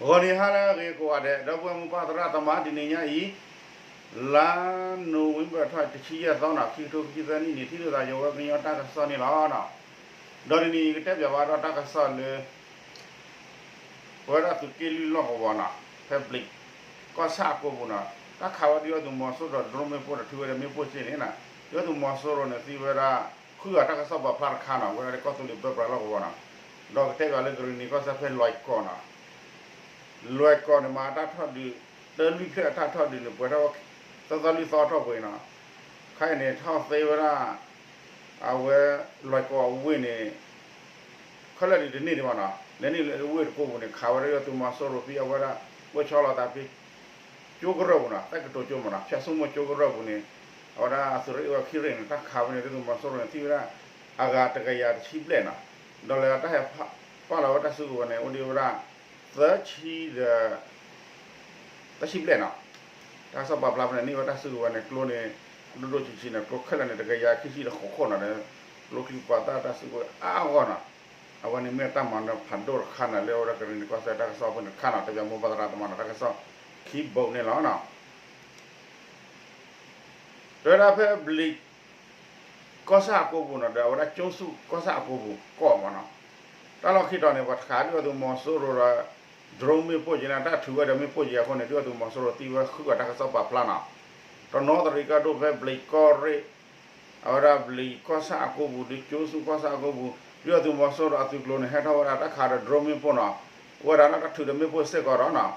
ဂီၤနံၤဟါလၢအဂ့ၤကိးဂၤဒဲး ဒီပုၢ်ဝဲၢ်မိၢ်ပၢ်သရၣ်သမါ တနံၤညါအံၤ လါနိၣ်ဝ့ဘၢၣ်ထီၣ်တဆံယဲၢ်သီနီၤ ခံကထိခံဆံသၢနံၣ်န့ၣ် ထံၣ်လိာ်သးယဝဲကညီတၢ်ကစီၣ်န့ၣ်လီၤ. ဒီးတနံၤအံၤကတဲပၠးဘၣ်ဒီးတၢ်ကစီၣ်လၢ ပဝဲဒၣ်သုးက့လွံၢ်လီၢ်ကဝီၤနီၤ ဖဲဘျံးကီၢ်ဆၣ်အကိပူၤနီၤ တၢ်ခးဝဲဒုၣ်ဒါသုးမီၤစိရိၤ drone မ့ၣ်ပိၢ်စ့ၢ်န့ၣ် ဒုၣ်ဒါသုးမီၤစိရိၤန့ၣ် သံဝဲဒၣ် ဃုဂၤတၢ်ကစီၣ်ပာ်ဖျါတခါနီၤ ဝဲဒၣ်လၢကီၢ်သူလ့ၤဘၢပြးလီၢ်ကဝီၤနီၤ ဒီးကတဲပၠးလၢကရံၣ်နံၤကီၢ်စဲၣ်ဖဲလွဲၢ်ကီၢ်နီၤ လွဲၢ်ကီၢ်န့ၣ် မၤတၢ်ထီၣ်ဒုး တၢ်လွံၢ်ဖျၢၣ်အတၢ်ထီၣ်ဒုးန့ၣ် ပှဲၤထီၣ် သၢသီလွံၢ်သီထီၣ်ပှဲၤနီၤ ခဲအံၤန့ၣ် ထီၣ်သ့ဝဲဒၣ် အဝဲလွဲၢ်ကီၢ်အဝ့ၢ်န့ၣ် ခဲလၢာ်ဒုးတန့ၢ်ဒံးဘၣ်နီၤ လဲၤနုာ်လၢဝ့ၢ်တကိပူၤန့ၣ် ခးဝဲဒၣ်ဒုၣ်ဒါသုးမီၤစိရိၤဖဲအဝဲဒၣ် ဝဲဆီလီၤသးဖဲ ကၠိကရၢၢ်ပူၤနီၤ သၢကတိၤကၠိမးနီၤ ဖၠၣ်စိမိၢ်ကၠိကရၢၢ်ပူၤန့ၣ် အဝဲဒၣ်အသုးရ့ၣ်အ့ၣ်ဝဲခံရ့ၣ်န့ၣ် တၢ်ခးဝဲန့ၣ် ဒုၣ်ဒါသုးမီၤစိရိၤန့ၣ် သံဝဲဒၣ် အဂၤတကယၤတဆံဘျဲၣ်နီၤ ဒီးလၢတၢ်ဟဲပာ်လီၤဝဲတၢ်စုကဝဲၤန့ၣ် အိၣ်ဒံးဝဲဒၣ် သၢဆံဒီး သၢဆံဘျဲၣ်နီၤ တၢ်ကစီၣ်ပာ်ဖျါဖဲန့ၣ် န့ၢ်ဝဲတၢ်စုကဝဲၤန့ၣ် ကျိန့ၣ် အဒိၣ်ဒိၣ်ဆံးဆံးန့ၣ် ကျိခဲလၢာ်န့ၣ် တကယၤခံဆံဒီးဃိးခိၣ်နီၤ ကျိချံမျိာ်သၣ်တၢ်စုကဝဲၤအါအါဂီၢ်နီၤ အဝဲန့ၣ်မ့ၢ်တၢ်မၤနၢၤဖးဒိၣ်တခါနီၤ လၢအဝဲဒၣ်ကရံၣ်နံၤကီၢ်စဲၣ်တၢ်ကစီၣ်ဖဲန့ၣ်တခါနီၤ တဲပၠးမိၢ်ပၢ်သရၣ်သမါနီၤ တၢ်ကစီၣ်ခံဘိန့ၣ်လီၤနီၤ တဲဝဲဒၣ်ဖဲဘျံး ကီၢ်ဆၣ်အကိပူၤနီၤ ဒီးအဝဲဒၣ်ကၠိဆူၣ်ကီၢ်ဆၣ်အကိပူၤကီၢ်မးနီၤ တၢ်လီၢ်ခံတီၤန့ၣ် ပှၤတခးဒုၣ်ဒါသုးမီၤစိရိၤဒီး drone မ့ၣ်ပိၢ်က့ၤန့ၣ် တၢ်ထုးဝဲဒီးမ့ၣ်ပိၢ်က့ၤအဃိန့ၣ် ဒုၣ်ဒါသုးမီၤစိရိၤသံဝဲဃုဂၤတၢ်ကစီၣ်ပာ်ဖျါနီၤ တနီသရံၣ်ကၢ်ဒိၣ်ဖဲဘျံးကီၢ်ရ့ၣ် အဝဲဒၣ်ဘျံးကီၢ်ဆၣ်အကိပူၤ ဒုးကၠိဆူၣ်ကီၢ်ဆၣ်အကိပူၤ ဒုၣ်ဒါသုးမီၤစိရိၤအသုးကျိၤန့ၣ် ဟဲထီၣ်ဝဲဒၣ်တၢ်ခးဒီး drone မ့ၣ်ပိၢ်နီၤ အိၣ်ဝဲဒၣ်လၢတၢ်ထုးဒီးမ့ၣ်ပိၢ်စ့ၢ်ကီးဒီးနီၤ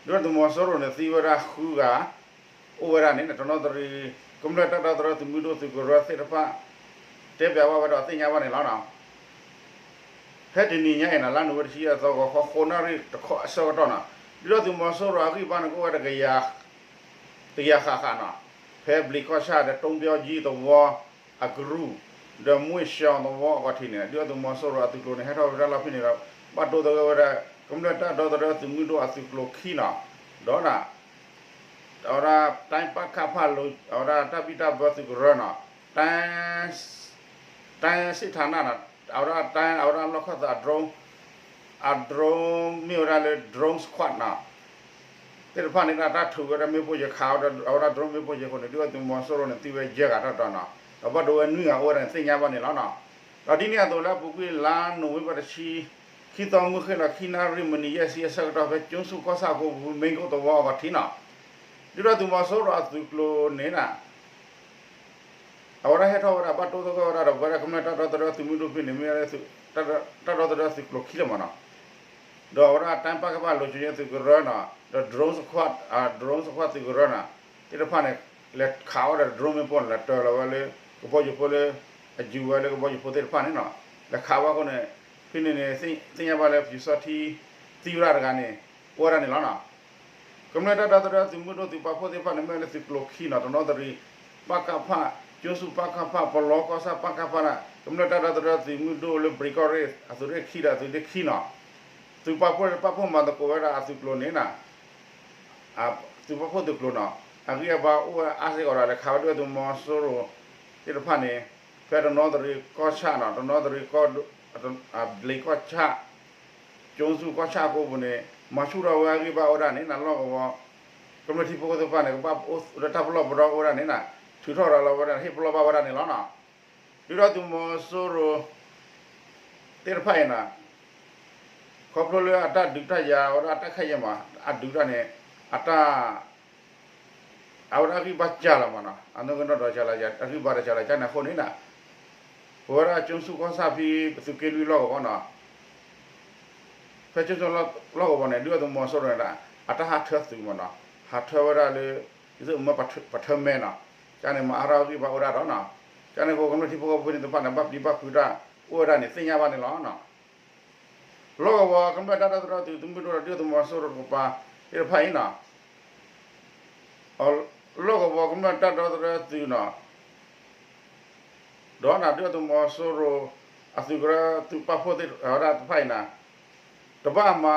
ဒုၣ်ဒါသုးမီၤစိရိၤန့ၣ် သံဝဲဒၣ်ဃုဂၤ အိၣ်ဝဲဒၣ်န့ၣ် တနီသရံၣ် ကမျၢၢ်တၢ်ဒီသဒၢသုးမုၢ်ဒိၣ်သုးကရၢသ့ၣ်တဖၣ် တဲပၠးဘၣ်ဝဲဒီးသ့ၣ်ညါဘၣ်န့ၣ်လီၤနီၤ. ဖဲတနံၤညါအံၤနီၤ လါနိၣ်ဝ့ဘၢၣ်တဆံယဲၢ်သီ ဂီၤခီ ဃိးနၣ်ရံၣ်တခီအဆၢကတီၢ်နီၤ ဒုၣ်ဒါသုးမီၤစိရိၤအဂံၢ်ဘါန့ၣ် ကအိၣ်ဝဲတကယၤဃၣ်ဃၣ်နီၤ ဖဲဘျံးကီၢ်ဆၣ်ဒီး တိပျီကၠံသဝီအကရူၢ် ဒီးမွ့ၢ်ဆှီသဝီအဂီၢ်ထံးန့ၣ် ဒုၣ်ဒါသုးမီၤစိရိၤအသုးကျိၤန့ၣ် ဟဲထီၣ်ဝဲဒၣ်လီၢ်ဖဲန့ၣ်ဒီး ဘၣ်တိသဒၢဝဲဒၣ် ကမျၢၢ်တၢ်ဒီသဒၢသုးမုၢ်ဒိၣ်အသုးကျိၤခံနီၤ ဒီး အဝဲဒၣ် တၢ်ပၣ်ခၣ်ဖၣ်လိၤ အဝဲဒၣ်တၢ်ဘံၣ်တၢ်ဘၢသုးကရၢနီၤ တၢ် တၢ်စံးထးနၢ်နီၤ အဝဲဒၣ်တၢ် အဝဲဒၣ်လီၢ်ခၢၣ်သး drone အ drone မ့ၢ်ဝဲဒၣ်လၢ drone squad နီၤ သ့ၣ်တဖၣ်န့ၣ် တၢ်ထုးဝဲဒၣ်မ့ၣ်ပိၢ်ယဲၤခးဝဲဒၣ် အဝဲဒၣ် drone မ့ၣ်ပိၢ်ယဲၤအဃိန့ၣ် ဒုၣ်ဒါသုးမီၤစိရိၤန့ၣ် သံဝဲယဲၢ်ဂၤတၢ်ဒီးနီၤ ဒီးဘၣ်ဒိဝဲနွံဂၤအိၣ်ဝဲဒၣ်န့ၣ် သ့ၣ်ညါဘၣ်န့ၣ်လီၤနီၤ. ဒီးဒ်န့ၣ်အသိးလၢအပူၤကွံာ်လါနိၣ်ဝ့ဘၢၣ်တဆံ ခံသီမုၢ်ဃ့ၢ်လီၤခံနၣ်ရံၣ်မံးနံးယဲၢ်ဆံအဆၢကတီၢ် ဖဲကၠိဆူၣ်ကီၢ်ဆၣ်အကိပူၤ မ့ၢ်ကိၣ်သဝီအဂီၢ်ထံးနီၤ ဒုၣ်ဒါသုးမီၤစိရိၤအသုးကျိၤန့ၣ်နီၤ အဝဲဒၣ်ဟဲထီၣ်ဝဲဒၣ် ဘၣ်တိသဒၢဝဲဒၣ်ဒီး ပဝဲဒၣ်ကမျၢၢ်တၢ်ဒီသဒၢသုးမုၢ်ဒိၣ်ဖဲန့ၣ် မ့ၢ်ဝဲဒၣ် တၢ်ဒီသဒၢသုးကျိၤခံလၢၤမးနီၤ ဒီးအဝဲဒၣ်တၢ်ပၣ်ခၣ်ပၣ်လိၤ ကၠိသုးကရၢနီၤ ဒီး drone squad drone squad သုးကရၢနီၤ သ့ၣ်တဖၣ်န့ၣ် လဲၤခးဝဲဒီး drone မ့ၣ်ပိၢ်န့ၣ် လဲၤတၢၤလီၤဝဲလၢ ကဘီယူၤဖိလၢ အယူၤဝဲလၢကဘီယူၤဖိသ့ၣ်တဖၣ်န့ၣ်နီၤ လဲၤခးဝဲအဃိန့ၣ် ဖဲန့ၣ်န့ၣ် သ့ၣ်ညါဘၣ်လၢ ပျူစောထီး သံဝဲဒၣ်တဂၤန့ၣ် အိၣ်ဝဲဒၣ်န့ၣ်လီၤနီၤ ကမျၢၢ်တၢ်ဒီသဒၢသုးမုၢ်ဒိၣ်သုးပာ်ဖှိၣ်သ့ၣ်တဖၣ်န့ၣ် မ့ၢ်လၢသုးကျိၤခံနီၤ တနီသရံၣ် ပၣ်ခၣ်ဖၣ် ကၠိဆူၣ်ပၣ်ခၣ်ဖၣ် ပလီကီၢ်ဆၣ်ပၣ်ခၣ်ဖၣ် ကမျၢၢ်တၢ်ဒီသဒၢသုးမုၢ်ဒိၣ်လၢဘျံးကီၢ်ရ့ၣ် အသုးရ့ၣ်ခံဒီးအသုးရ့ၣ်ခံနီၤ သုးပာ်ဖှိၣ်ပာ်ဖှိၣ်မၤသကိးဝဲဒၣ်အသုးကျိၤန့ၣ်နီၤ သုးပာ်ဖှိၣ်သုးကျိၤနီၤ အဂံၢ်အဘါအိၣ်ဝဲအါစ့ၢ်ကီးဒီး လဲၤခးဝဲဒုၣ်ဒါသုးမီၤစိရိၤသ့ၣ်တဖၣ်န့ၣ် ဖဲတနီသရံၣ်ကီၢ်ဆၣ်နီၤ တနီသရံၣ် ဘျံးကီၢ်ဆၣ် ကၠိဆူၣ်ကီၢ်ဆၣ်အကိပူၤန့ၣ် မၤဆူၣ်ထီၣ်ဝဲအဂံၢ်ဘါအိၣ်ဝဲဒၣ်န့ၣ်နီၤ လီၢ်ကဝီၤ ကမျၢၢ်ထံဖိကီၢ်ဖိသ့ၣ်တဖၣ်န့ၣ် ကဘၣ်အိၣ်လၢတၢ်ပလီၢ်ပဒီအိၣ်ဝဲဒၣ်န့ၣ်နီၤ ထုးထီၣ်ရၤလီၤဝဲဒၣ် ဟ့ၣ်ပလီၢ်ဘၣ်ဝဲဒၣ်န့ၣ်လီၤနီၤ ဒုၣ်ဒါသုးမီၤစိရိၤသ့ၣ်တဖၣ်အံၤနီၤ ခီဖျိလၢအတၢ်ဒုးတၢ်ယၤဝဲဒၣ်တၢ်ခးယဲၢ်မး အဒုးတၢ်န့ၣ် အတၢ် အဝဲဒၣ်အဂံၢ်ဘါစှၤလီၤမးနီၤ အနီၢ်ကနီၣ်ဒီးစှၤလီၤ အဂံၢ်ဘါဒီးစှၤလီၤ ကန့ၣ်အဃိန့ၣ်နီၤ ပဝဲဒၣ်ကၠိဆူၣ်ကီၢ်ဆၣ်ဖဲ သုးက့လွံၢ်လီၢ်ကဝီၤနီၤ ဖဲကၠိဆူၣ်လီၢ်ကဝီၤန့ၣ် ဒုၣ်ဒါသုးမီၤစိရိၤန့ၣ် အတၢ်ဟးထၢသုးမးနီၤ ဟးထၢဝဲဒၣ်လၢ ယဆိကမိၣ်ပထၢမဲနီၤ ကန့ၣ်မၤအါထီၣ်အဂံၢ်ဘါအိၣ်ဒၣ်ဒီးနီၤ ကန့ၣ်အဃိ ကမျၢၢ်ထံဖိကီၢ်ဖိသ့ၣ်တဖၣ်န့ၣ် ဘၣ်ပျံၤဘၣ်ဖုးတၢ်အိၣ်ဝဲဒၣ်န့ၣ် သ့ၣ်ညါဘၣ်န့ၣ်လီၤနီၤ လီၢ်ကဝီၤ ကမျၢၢ်တၢ်ဒီသဒၢသုးမုၢ်ဒိၣ်ဒီး ဒုၣ်ဒါသုးမီၤစိရိၤတကပၤသ့ၣ်တဖၣ်အံၤနီၤ လီၢ်ကဝီၤကမျၢၢ်တၢ်ဒီသဒၢသုးနီၤ ဒီးနီၤ ဒုၣ်ဒါသုးမီၤစိရိၤ အသုးကရၢသုးပာ်ဖှိၣ်သ့ၣ်ဝဲဒၣ်တဖၣ်အံၤနီၤ တဘၣ်မၤ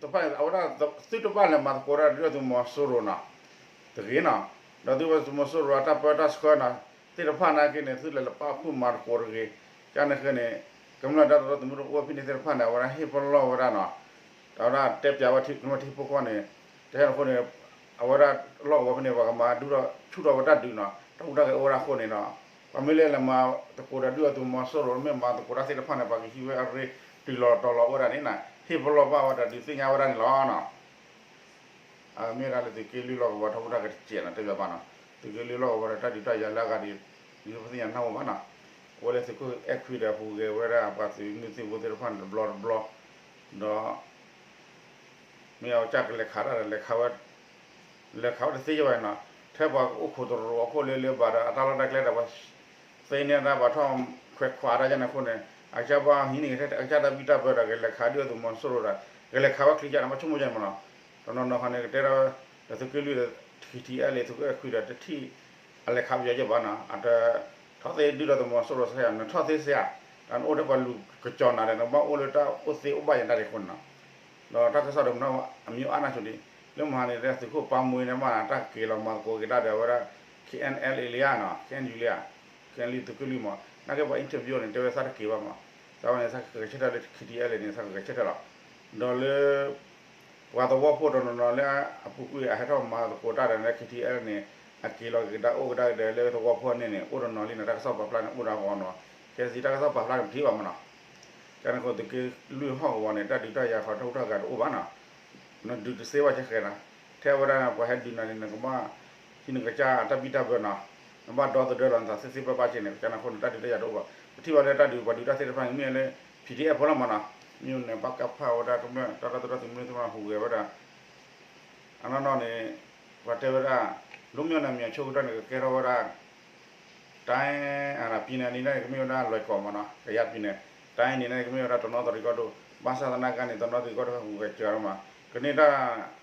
တဖၣ်န့ၣ် အဝဲဒၣ်သုတဘၣ်လဲၤမၤသကိးဒၣ်ဒုၣ်ဒါသုးမီၤစိရိၤနီၤ တဂ့ၤနီၤ ဒီးဒုၣ်ဒါသုးမီၤစိရိၤအတၢ်ပၢတၢ်ဆှၢနီၤ သ့ၣ်တဖၣ်နာ်က့န့ၣ် သုလဲၤလၢပာ်ဖှိၣ်မၤသကိးတဂ့ၤ ကန့ၣ်ဃဲန့ၣ် ကမျၢၢ်တၢ်ဒီသဒၢသုးမုၢ်ဒိၣ်အိၣ်ဖဲန့ၣ်သ့ၣ်တဖၣ်န့ၣ် အဝဲဒၣ်ဟ့ၣ်ပလီၢ်ဝဲဒၣ်နီၤ တၢ်ဝဲဒၣ်တဲပၠးဝဲထံဖိကီၢ်န့ၣ်, တဟဲန့ၣ်အဃိန့ၣ်, အဝဲဒၣ်လီၢ်ကဝီၤဖဲန့ၣ် ပှၤကမၤဒုးထီၣ်ဆူၣ်ထီၣ်ဝဲတၢ်ဒုးနီၤ, တၢ်ဟူးတၢ်ဂဲၤအိၣ်ဝဲဒၣ်အဃိန့ၣ်ဒီး, ပှၤမ့ၢ်လဲၤလဲၤမၤသကိးတၢ်ဒုးအသုးမီၤစိရိၤ မ့ၢ်မၤသကိးတၢ်သ့ၣ်တဖၣ်န့ၣ် ပှၤကဟံးဝဲအရ့ တုၤလီၤတီၤလီၤအိၣ်ဝဲဒၣ်န့ၣ်နီၤ, ဟ့ၣ်ပလီၢ်ဘၣ်ဝဲတၢ်ဒုးသ့ၣ်ညါဝဲဒၣ်န့ၣ်လီၤနီၤ. အမ့ၢ်ဒၣ်လၢသုးက့လွံၢ်လီၢ်ကဝီၤတၢ်ဟူးတၢ်ဂဲၤတစဲးနီၤ, တဲပၠးဘၣ်နီၤ, သုးက့လွံၢ်လီၢ်ကဝီၤဒီးတၢ်ဒုးတၢ်ယၤလၢအဂၤဒီး, ဒ်ပသ့ၣ်ညါနၢ်ဟူဘၣ်နီၤ, အဝဲလၢသုးခိၣ်အဲၣ်ခွံဒီးဟူးဂဲၤဝဲဒၣ်ပှၤသုးမုၢ်သံၣ်ဘိသ့ၣ်တဖၣ်န့ၣ်တဘျီတဘျီ, ဒီး မ့ၢ်အကစၢ်ကလဲၤခးတၢ်ဒီး လဲၤခးဝဲ, လဲၤခးဝဲတသ့ယဲၢ်ဘၣ်နီၤ, ထဲပှၤအိၣ်ခိးတရိးအခိၣ်လၢလၢဘၣ်ဒီး အတၢ်လီၢ်တၢ်ကျဲဒီးပှၤ သ့န့ၢ်တၢ်ပှၤထီၣ်ခွဲးခွးတၢ်ယဲန့ၣ်အဃိန့ၣ်, အကစၢ်ဘၣ်ဟံးန့ၢ်က့ၤထဲအကစၢ်တၢ်ဘံၣ်တၢ်ဘၢဒီး ကလဲၤခးဒုးအသုးမီၤစိရိၤဒီး ကလဲၤခးဝဲချံကၠၢန့ၣ် ဘၣ်ဆိကမိၣ်ယဲန့ၣ်မနီၤ, တနီၤနီၤခီန့ၣ် ကတဲဒၣ်ဝဲ, ဒီးသုးက့လွံၢ်ဒီး ထံထံအဲလ့ သုးခိၣ်အဲၣ်ခွံဒီးတထံၣ် အလဲၤခးပယီၤယဲၢ်ဘၣ်နီၤ, အတ ထီၣ်သ့ဒုးဒီးသုးမီၤစိရိၤစ့ၢ်ကီး နထီၣ်သ့စ့ၢ်ဧါ, တၢ်နအိၣ်ဒီးပှၤလူၤကစီၤနၤဒီး နကဘၣ်အိၣ်လၢတၢ်အိၣ်သ့အိၣ်ဘၣ်ယဲၢ်တၢ်ဒ်အဃိန့ၣ်နီၤ, ဒီးတၢ်ကစီၣ်ဒီးမနီၤ အမံၤအါနၢ်ဆိဒံး, လၢမဟါန့ၣ် သုးခိၣ်ပၢ်မူန့ၣ်မး တၢ်က့ၤလီၤမၤသကိးက့ၤတၢ်ဒီးအဝဲဒၣ် K N L A လံဧါနီၤ, K N U လံဧါ, K N U သုးက့လွံၢ်မး နာ်က့ပှၤ interview န့ၣ် တဲဝဲသးတက့ၤဘၣ်မး, သးဝဲန့ၣ် သးကဂဲၤဆၢထၢၣ်လၢ K T L န့ၣ် သးကဂဲၤဆၢထၢၣ်လီၤ, ဒီးလၢ ပှၤသဝီဖိတနီၤနီၤလၢအပူၤကွံာ်အဟဲထီၣ်မၤသကိးတၢ်ဒီးလၢ K T L န့ၣ် အက့ၤလီၤက့ၤကဒါအိၣ်ကဒါက့ၤဒီးလၢသဝီဖိန့ၣ်န့ၣ် အိၣ်တနီၤလံနီၤ, တၢ်ကစီၣ်ပာ်ဖျါန့ၣ် အိၣ်ဒီးအဂီၢ်နီၤ, ခဲစံးတၢ်ကစီၣ်ပာ်ဖျါန့ၣ် ပထံၣ်ဘၣ်မးနီၤ, ကန့ၣ်အဃိသုးက့လွံၢ်ဟီၣ်ကဝီၤန့ၣ် တၢ်ဒုးတၢ်ယၤဃီတၢ်ဟူးတၢ်ဂဲၤတအိၣ်ဘၣ်နီၤ, နဒုးတသ့ဘၣ်ကဲဃဲနီၤ, ထဲဝဲဒၣ်ပှၤဟဲဒုးနၤန့ၣ် နကဘၣ် ဟံးနကစၢ်တၢ်ဘံၣ်တၢ်ဘၢနီၤ, နဘၣ်ဒီသဒၢလီၤနသးသ့သ့ဘၣ်ဘၣ်က့န့ၣ် ကန့ၣ်အဃိန့ၣ် တၢ်ဒုးတၢ်ယၤတအိၣ်ဘၣ်, ပထံၣ်ဘၣ်လၢတၢ်ဒုးပှၤဒုးတၢ်သ့ၣ်တဖၣ်န့ၣ် မ့ၢ်လၢ P D F ဖိလီၤမးနီၤ, မ့ၢ်န့ၣ် ပကဖ ဝဲဒၣ်ကမျၢၢ်တၢ်လီၢ်တၢ်ကျဲသုးမုၢ်သ့ၣ်တဖၣ်ဟူးဂဲၤဝဲဒၣ် အနီၢ်နီၢ်န့ၣ် ပှၤတဲဝဲဒၣ် လွတ်မြောက်နယ်မြေအဆိကတၢၢ်န့ၣ် ကကဲထီၣ်ဝဲဒၣ် တိုင်း အ ပြည်နယ် န့ၣ် ကမ့ၢ်ဝဲဒၣ်လွိုင်ကော်မးနီၤ, ကယားပြည်နယ်, တိုင်း န့ၣ် ကမ့ၢ်ဝဲဒၣ်တနီသရံၣ်ကီၢ်ဒိၣ်, ဘၣ်ဆၣ်သနာ်က့န့ၣ် တနီသရံၣ်ကီၢ်ဒိၣ်ဟဲဟူးဂဲၤစှၤလီၤမး, ကန့ၢ်တၢ်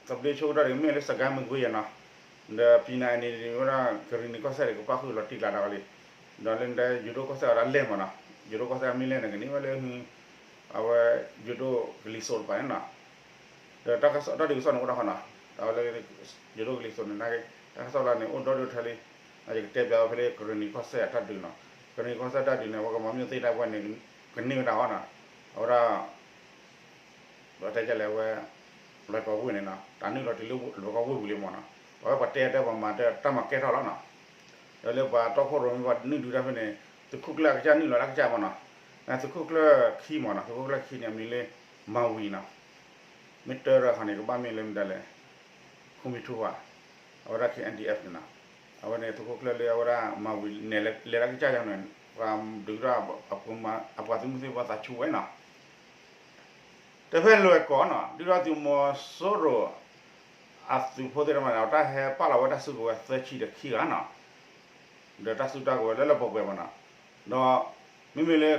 သဘျ့ဆိကတၢၢ်န့ၣ် ကမ့ၢ်လၢ စစ်ကိုင်း မကွေး ယဲၢ်နီၤ, ဒီး ပြည်နယ် န့ၣ် ဝဲဒၣ်ကရံၣ်နံၤကီၢ်စဲၣ်န့ၣ် ကပၣ်ဃုာ်လီၤတံၢ်ကျါဒၣ်ဝဲလံ, ဒီးလၢဒဲယိၤဒိၣ်ကီၢ်စဲၣ် အဝဲဒၣ်လဲၢ်မးနီၤ, ယိၤဒိၣ်ကီၢ်စဲၣ်မ့ၢ်လဲၢ်န့ၣ် ကန့ၢ်ဝဲလၢ အဝဲ ယိၤဒိၣ်ကလံၤစိးတပၤန့ၣ်နီၤ, ဒီးတၢ်ကစီၣ်တၢ်ဒုးကစီၣ်န့ၣ်အိၣ်ဒၣ်ဃီနီၤ, အဝဲလၢ ယိၤဒိၣ်ကလံၤစိးန့ၣ် တၢ်ကစီၣ်လၢန့ၣ် အိၣ်ဒီဒူၣ်ထဲလံ, ယကတဲပၠးဝဲဖဲလၢကရံၣ်နံၤကီၢ်စဲၣ်အတၢ်ဒုးနီၤ, ကရံၣ်နံၤကီၢ်စဲၣ်တၢ်ဒုးန့ၣ် အဝဲကမၤမ့ၢ်သ့ၣ်တၢ်ပှဲၤန့ၣ် ကန့ၢ်ဝဲဒၣ်ဃီနီၤ, အဝဲဒၣ် ပတဲကလဲာ်ဝဲ လွိုင်ကော်ဝ့ၢ်န့ၣ်နီၤ, တၢ်နုာ်လီၤတုၤလၢလွိုင်ကော်ဝ့ၢ်ပူၤလံမးနီၤ, ပဝဲပှၤတဲတဲပှၤမၤတဲတၢ်မၤကဲထီၣ်လီၤနီၤ, ဒီးလၢပှၤတီခိၣ်ရိၣ်မ့ၢ်ပှၤနုာ်ဒုးတၢ်ဖဲန့ၣ် သုးခိၣ်ကျၢၢ်အကစၢ်နုာ်လီၤလၢအကစၢ်မးနီၤ, သုးခိၣ်ကျၢၢ်ခံမးနီၤ, သုးခိၣ်ကျၢၢ်ခံန့ၣ် အမံၤလၢ မၤဝံၤနီၤ, မ့ၢ်တၢ်ရၢခီန့ၣ် ကဘၣ်မ့ၢ်လၢမတၤလဲၣ် ခူမံထူဝါ, အဝဲဒၣ် K N D F န့ၣ်နီၤ, အဝဲန့ၣ်သုးခိၣ်ကျၢၢ်လၢအဝဲဒၣ်မၤဝံၤန့ၣ် လဲၤလၢကစၢ်ယၤန့ၣ် ပှၤဒုးဒၣ် အပှၤသုးမုၢ်သ့ၣ်တဖၣ်သးဆူၣ်ဝဲနီၤ, တဖဲလွိုင်ကော်နီၤ ဒုၣ်ဒါသုးမီၤစိရိၤ အသုးဖိသ့ၣ်တဖၣ်န့ၣ် တၢ်ဟဲပာ်လီၤဝဲတၢ်စုကဝဲၤသၢဆံဒီးခံဂၤနီၤ, ဒီးတၢ်စုတၢ်ကဝဲၤလၢလၢပှဲၤပှဲၤမးနီၤ, ဒီး မ့မ့ၢ်လၢ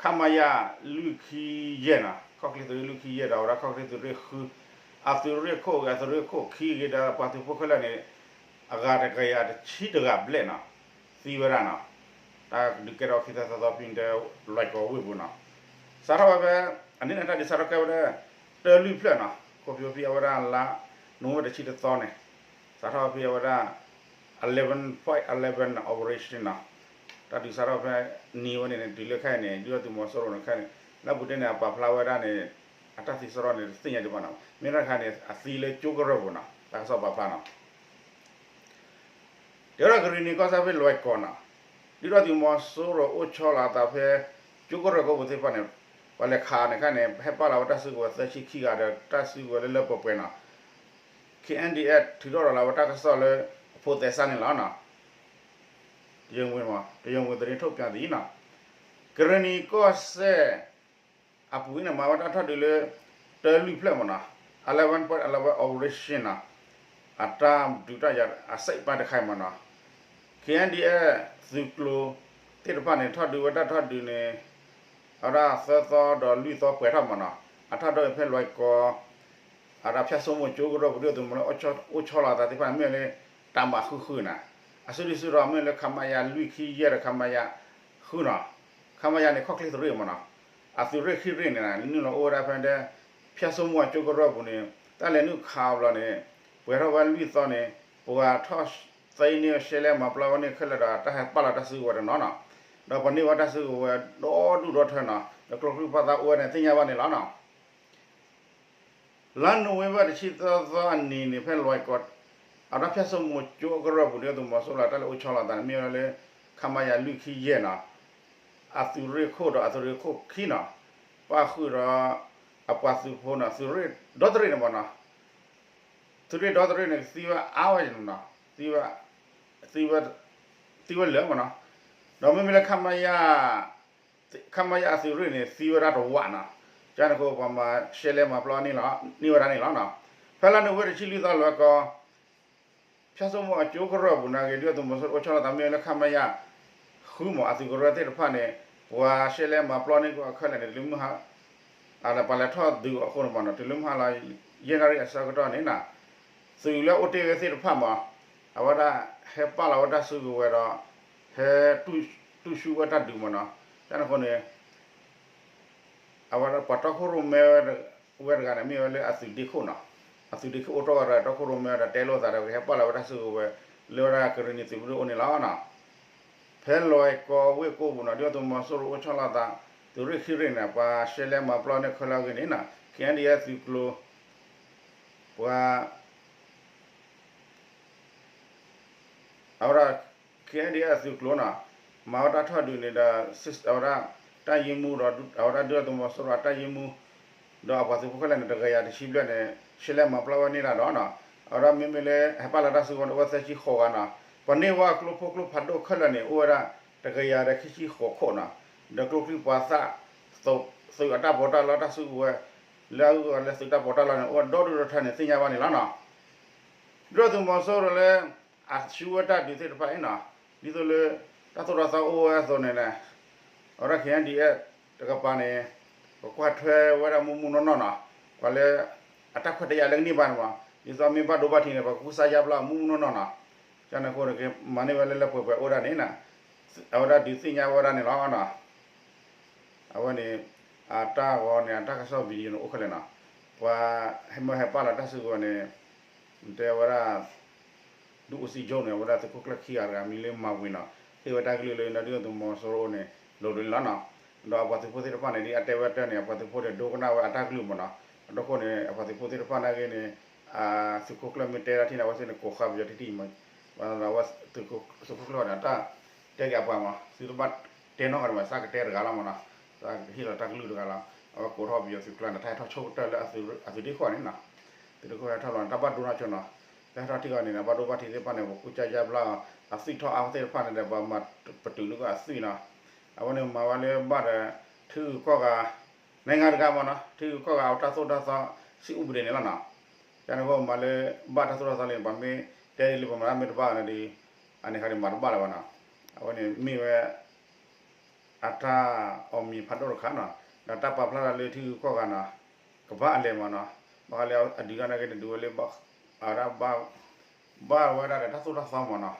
ခမရ လွံၢ်ခံယဲၢ်နီၤ, ခီၣ်ချ့သုးရ့ၣ်လွံၢ်ခံယဲၢ်ဒီး အဝဲဒၣ်ခီၣ်ချ့သုးရ့ၣ်ဃု, အသုးရ့ၣ်ခိၣ်ဂ့ၤ အသုးရ့ၣ်ခိၣ်ခံဂ့ၤဒီး ပှၤသုးဖိခဲလၢာ်န့ၣ် အဂၤတကယၤတဆံတဂၤဘျဲၣ်နီၤ, သံဝဲဒၣ်နီၤ, တၢ်ဒုးကဲထီၣ်ခံသီသၢသီဖဲန့ၣ် လွိုင်ကော်ဝ့ၢ်ပူၤနီၤ, စးထီၣ်ဝဲဖဲ အန့ၣ်န့ၣ်တၢ်ဒုးစးထီၣ်ကဲဝဲဒၣ် တၢလွံၢ်ဖျၢၣ်နီၤ, ခိၣ်ဖၠိဖံအဝဲဒၣ်လါ နိၣ်ဝ့ဘၢၣ်တဆံတသီန့ၣ်, စးထီၣ်ဖဲအဝဲဒၣ် eleven point eleven operation နီၤ, တၢ်ဒုးစးထီၣ်ဖဲန့ၣ်ဝဲန့ၣ်န့ၣ် တုၤလၢခဲအံၤန့ၣ် ဒုၣ်ဒါသုးမီၤစိရိၤန့ၣ်ခဲအံၤန့ၣ် လၢအပူၤတ့ၢ်န့ၣ် အပာ်ဖျါဝဲဒၣ်န့ၣ် အတၢ်သံစရီန့ၣ် တသ့ၣ်ညါဒံးဘၣ်နီၤ, မ့ၢ်တၢ်တခါန့ၣ် အသံလၢကၠိကရၢၢ်ပူၤနီၤ, တၢ်ကစီၣ်ပာ်ဖျါနီၤ တဲဝဲဒၣ်ကရံၣ်နံၤကီၢ်စဲၣ်ဖဲလွိုင်ကော်နီၤ, ဒုၣ်ဒါသုးမီၤစိရိၤအိၣ်ဆီလီၤအသးဖဲ ကၠိကရၢၢ်ကိးပူၤသ့ၣ်တဖၣ်န့ၣ်, ပှၤလဲၤခးန့ၣ်ခါန့ၣ် ဟဲပာ်လီၤဝဲတၢ်စုကဝဲၤသၢဆံခံဂၤဒီးတၢ်စုကဝဲၤလၢလၢပှဲၤပှဲၤနီၤ, K N D F ထုးထီၣ်လီၤဝဲတၢ်ကစီၣ်လၢ အဖိးသဲးစးန့ၣ်လီၤနီၤ, တရားဝင်မး, တရားဝင်သတင်းထုတ်ပြန်သည်နီၤ, ကရံၣ်နံၤကီၢ်စဲၣ် အပူၤန့ၣ် မၤဝဲတၢ်ထီၣ်ဒုးလၢ တၢလွံၢ်ဖျၢၣ်မးနီၤ, eleven point eleven operation နီၤ, အတၢ်ဒုးတၢ်ယၤအစိတ်အပိုင်းတခါအံၤမးနီၤ, K N D F သုးကျိၤသ့ၣ်တဖၣ်န့ၣ် ထီၣ်ဒုးဝဲတၢ်ထီၣ်ဒုးန့ၣ် အဝဲဒၣ်သၢသီဒီးလွံၢ်သီပှဲၤထီၣ်မးနီၤ, အထီၣ်ဒုးဖဲလွိုင်ကော် အဝဲဒၣ်ဖၠၣ်စိမိၤကၠိကရၢၢ်ပူၤ ဒုၣ်ဒါသုးမီၤစိရိၤလၢအိၣ်ဆီလီၤအသးသ့ၣ်တဖၣ်န့ၣ် မ့ၢ်လၢ တၢ်မၤဃုာ်ဃုာ်နီၤ, အစုဒုးစုထီၣ်မ့ၢ်လၢ ခမရ လွံၢ်ခံယဲၢ်ဒီး ခမရ ဃုနီၤ, ခမရ န့ၣ် ခီၣ်ချ့သုးရ့ၣ်မးနီၤ, အသုးရ့ၣ်ခံရ့ၣ်န့ၣ် နုာ်လီၤအိၣ်ဝဲဒၣ်ဖဲဒၣ် ဖၠၣ်စိမိၤကၠိကရၢၢ်ပူၤန့ၣ် တၢ်လဲၤနုာ်ခးအဘျီန့ၣ် ပှဲၤထီၣ်ဝဲလွံၢ်သီန့ၣ် ပှၤထီၣ်သ့န့ၢ်ရှဲလဲမၤပျီဝဲန့ၣ်ခဲလၢာ်ဒီး တၢ်ဟဲပာ်လီၤတၢ်စုကဝဲၤတနီၤနီၤ, ဒီးပှၤန့ၢ်ဝဲတၢ်စုကဝဲၤဒီဒူၣ်ဒီထၢနီၤ, ဒီးကျိချံမျိာ်သၣ်အိၣ်ဝဲန့ၣ်သ့ၣ်ညါဘၣ်န့ၣ်လီၤနီၤ. လါနိၣ်ဝ့ဘၢၣ်တဆံသၢသီအနံၤန့ၣ် ဖဲလွဲၢ်ကီၢ် အတၢ်ဖၠၣ်စိမိၤကၠိကရၢၢ်ပူၤ ဒုၣ်ဒါသုးမီၤစိရိၤအတၢ်လဲၤအိၣ်ဆီလီၤသးန့ၣ် မ့ၢ်ဝဲလၢ ခမရ လွံၢ်ခံယဲၢ်နီၤ, အသုးရ့ၣ်ခိၣ်ဒီးအသုးရ့ၣ်ခိၣ်ခံနီၤ, ပၣ်ဃုာ်ဒီး အပှၤသုးဖိနီၤ သုးရ့ၣ်ဒီတရ့ၣ်န့ၣ်မ့ၢ်နီၤ, သုးရ့ၣ်ဒီတရ့ၣ်န့ၣ် သံဝဲအါဝဲနီၤ, သံဝဲ သံဝဲလၢာ်မ့ၢ်နီၤ, ဒီးမ့မ့ၢ်လၢ ခမရ အသုးရ့ၣ်န့ၣ် သံဝဲဒၣ်တဝးနီၤ, ကန့ၣ်အဃိ ပှၤမၤရှဲလဲမၤပျီန့ၢ်လီၤ န့ၢ်ဝဲဒၣ်န့ၣ်လီၤနီၤ, ဖဲလါနိၣ်ဝ့ဘၢၣ်တဆံလွံၢ်သီလွဲၢ်ကီၢ် ဖၠၣ်စိမိၤအကၠိကရၢၢ်ပူၤန့ၣ်ဂ့ၤ ဒုၣ်ဒါသုးမီၤစိရိၤအိၣ်ဆီလီၤသးမ့ၢ်ဝဲလၢ ခမရ ဃုမ့ၢ် အသုးကရၢၢ်သ့ၣ်တဖၣ်န့ၣ် ပှၤရှဲလဲမၤပျီန့ၢ်က့ၤအီၤခဲလၢာ်န့ၣ် တုၤလၢမုၢ်ဟါ အပှၤလဲၤထီၣ်ဒုးအဃိန့ၣ်မ့ၢ်နီၤ တုၤလၢမုၢ်ဟါလီၤ ယဲၢ်နၣ်ရံၣ်အဆၢကတီၢ်န့ၣ်နီၤ, သုးလၢအိၣ်တ့ၢ်ဝဲသ့ၣ်တဖၣ်မ့ၢ် အဝဲဒၣ်ဟဲပာ်လီၤဝဲတၢ်စုကဝဲၤဒီး ဟဲ တူၢ်ဆူၣ်ဝဲတၢ်ဒုးမ့ၢ်နီၤ, ကန့ၣ်အဃိန့ၣ် အဝဲဒၣ်ပှၤတီခိၣ်ရိၣ်မဲဝဲတဂၤန့ၣ် မ့ၢ်ဝဲလၢအသုးဒ့ခိၣ်နီၤ, အသုးဒ့ခိၣ်အိၣ်တ့ၢ်ဝဲဒီးတီခိၣ်ရိၣ်မဲဒီးတဲလိာ်သးဒီး ကဟဲပာ်လီၤဝဲတၢ်စုကဝဲၤ လၢဝဲဒၣ်ကရ့ၣ်နံၤသုးမုၢ်ဒိၣ်အအိၣ်န့ၣ်လီၤနီၤ, ဖဲလွဲၢ်ကီၢ်ဝ့ၢ်ကိပူၤနီၤ ဒုၣ်ဒါသုးမီၤစိရိၤအိၣ်ဆီလီၤသး သုးရ့ၣ်ခံရ့ၣ်န့ၣ် ပှၤရှဲလဲမၤပျီန့ၢ်ခဲလၢာ်အဂ့ၢ်န့ၣ်နီၤ ခ့ၣ်အဲၣ်ဒ်အသုးကျိၤ ပှၤ အဝဲဒၣ် ခ့ၣ်အဲၣ်ဒ်အသုးကျိၤနီၤ, မၤဝဲတၢ်ထီၣ်ဒုးန့ၣ်ဒီး အဝဲဒၣ် တၢ်ယ့မူဒီး အဝဲဒၣ်ဒုၣ်ဒါသုးမီၤစိရိၤအတၢ်ယ့မူ ဒီးအပှၤသုးဖိခဲလၢာ်န့ၣ် တကယၤတဆံဘျဲၣ်န့ၣ် ရှဲလဲမၤပျီဝဲန့ၢ်ဒၣ်ဒီးနီၤ, အဝဲဒၣ်မ့မ့ၢ်လၢ ဟဲပာ်လီၤတၢ်စုကဝဲၤန့ၣ် အိၣ်ဝဲသၢဆံဃိးဂၤနီၤ, ပှၤန့ၢ်ဝဲကျိဖိကျိဖးဒိၣ်ခဲလၢာ်န့ၣ် အိၣ်ဝဲဒၣ် တကယၤဒီးခံဆံဃိးခိၣ်နီၤ, ဒီးကျိချံမျိာ်သၣ် သုးအတၢ်ပီးတၢ်လီတၢ်စုကဝဲၤ လၢအဂုၤအဂၤလၢသုးတၢ်ပီးတၢ်လီန့ၣ် အိၣ်ဝဲဒီဒူၣ်ဒီထၢန့ၣ် သ့ၣ်ညါဘၣ်န့ၣ်လီၤနီၤ, ဒုၣ်ဒါသုးမီၤစိရိၤလၢ အဆူဝဲတၢ်ဒုးသ့ၣ်တဖၣ်အံၤနီၤ, ဒ်သိးလၢ တၢ်သိၣ်တၢ်သီအိၣ်ဝဲအသိးန့ၣ် အဝဲဒၣ် ခ့ၣ်အဲၣ်ဒ်အ တကပၤန့ၣ် ပကွၢ်ထွဲဝဲဒၣ်မုၢ်မုၢ်နီၢ်နီၢ်နီၤ, ပှၤလၢ အတၢ်ခွဲးတၢ်ယာ်လၢကန့ၢ်ဘၣ်န့ၣ်မး ဒ်သိးမ့ၢ်ဘၣ်ဒိဘၣ်ထံးန့ၣ် ပှၤကကူစါယါဘျါမုၢ်မုၢ်နီၢ်နီၢ်နီၤ, ကန့ၣ်အဃိန့ၣ် မၤန့ၢ်ဝဲလၢလၢပှဲၤပှဲၤအိၣ်ဒၣ်န့ၣ်နီၤ, အဝဲဒၣ်ဒုးသ့ၣ်ညါဝဲဒၣ်န့ၣ်လီၤနီၤ အဝဲန့ၣ် အတၢ်ဂီၤန့ၣ် အတၢ်ကစီၣ် video န့ၣ် အိၣ်ခဲလၢာ်နီၤ, ပှၤဟဲမၢဟဲပာ်လီၤတၢ်စုကဝဲၤန့ၣ် တဲဝဲဒၣ် ဒုးအိၣ်စံကၠိန့ၣ် အဝဲဒၣ်သုးခိၣ်ကျၢၢ်ခံဂၤတဂၤ မံၤလၢမၤဝံၤနီၤ, ဟ့ၣ်ဝဲတၢ်ကလုၢ်လၢ ဒုၣ်ဒါသုးမီၤစိရိၤန့ၣ် လိၤလိၤန့ၣ်လီၤနီၤ, ဒီးအပှၤသုးဖိသ့ၣ်တဖၣ်န့ၣ် ဒ်အတဲဝဲတၢ်န့ၣ် အပှၤသုးဖိန့ၣ် ဒိကနၣ်ဝဲအတၢ်ကလုၢ်မ့ၢ်နီၤ, အဒိခိၣ်န့ၣ် အပှၤသုးဖိသ့ၣ်တဖၣ်နာ်က့န့ၣ် သုးခိၣ်ကျၢၢ်မ့ၢ်တဲဒၣ်ထံၣ်န့ၣ် အဝဲသ့ၣ်န့ၣ် ကိးဃါပယီၤထံထံၣ်မး, အဝဲ သုးခိၣ်ကျၢၢ်န့ၣ် အတၢ်တဲက့ၤအပှၤမး သုတဘၣ်တဲနီတဂၤမး သးကတဲတဂၤလီၤမးနီၤ, သးကဟ့ၣ်လီၤတၢ်ကလုၢ်တဂၤလီၤ, အဝဲကိးထီၣ်ပယီၤသုးကျၢၢ်န့ၣ် တၢ်ဟဲထီၣ်ဆိကတၢၢ်လၢအသုးဒ့ခိၣ်န့ၣ်နီၤ, သုးဒ့ခိၣ်ဟဲထီၣ်လီၤန့ၣ် တၢ်ဘၣ်ဒိနီၢ်ဆိနီၤ, တၢ်ဟဲထီၣ်ထံၣ်အီၤန့ၣ် ဘၣ်ဒိဘၣ်ထံးသ့ၣ်တဖၣ်န့ၣ် ပှၤကူစါယါဘျါအီၤ အသွံၣ်ထီၣ်အါဝဲသ့ၣ်တဖၣ်န့ၣ်ဒီး ပှၤမၤပတုာ်န့ၢ်က့ၤအသွံၣ်နီၤ, အဝဲန့ၣ်မၤဝဲလၢဘၣ်ဒီး ထံဂုၤကီၢ်ဂၤ နိုင်ငံတကာမးနီၤ, ထံဂုၤကီၢ်ဂၤအတၢ်သိၣ်တၢ်သီ စံးအူပဒ့ၣ်န့ၣ်လီၤနီၤ, ကန့ၣ်အဃိမၤလၢဘၣ်တၢ်သိၣ်တၢ်သီလံ ပှၤမ့ၢ်တဲလံပှၤမၤတၢ်မ့ၢ်တဘၣ်န့ၣ်ဒီး အန့ၣ်ခါန့ၣ်မၤတဘၣ်လၢၤဘၣ်နီၤ, အဝဲန့ၣ်မ့ၢ်ဝဲ အတၢ်အီၣ်မံၤဖးဒိၣ်တခါနီၤ, ဒီးတၢ်ပာ်ဖျါထီၣ်လၢထံဂုၤကီၢ်ဂၤနီၤ, ကဘၣ်အလဲၤမးနီၤ, ဘၣ်ဃးလၢအဒုးတၢ်နာ်က့န့ၣ် ဒုးဝဲလၢ အဝဲဒၣ် ဘၣ်ဝဲဒၣ်ဒီးတၢ်သိၣ်တၢ်သီမးနီၤ,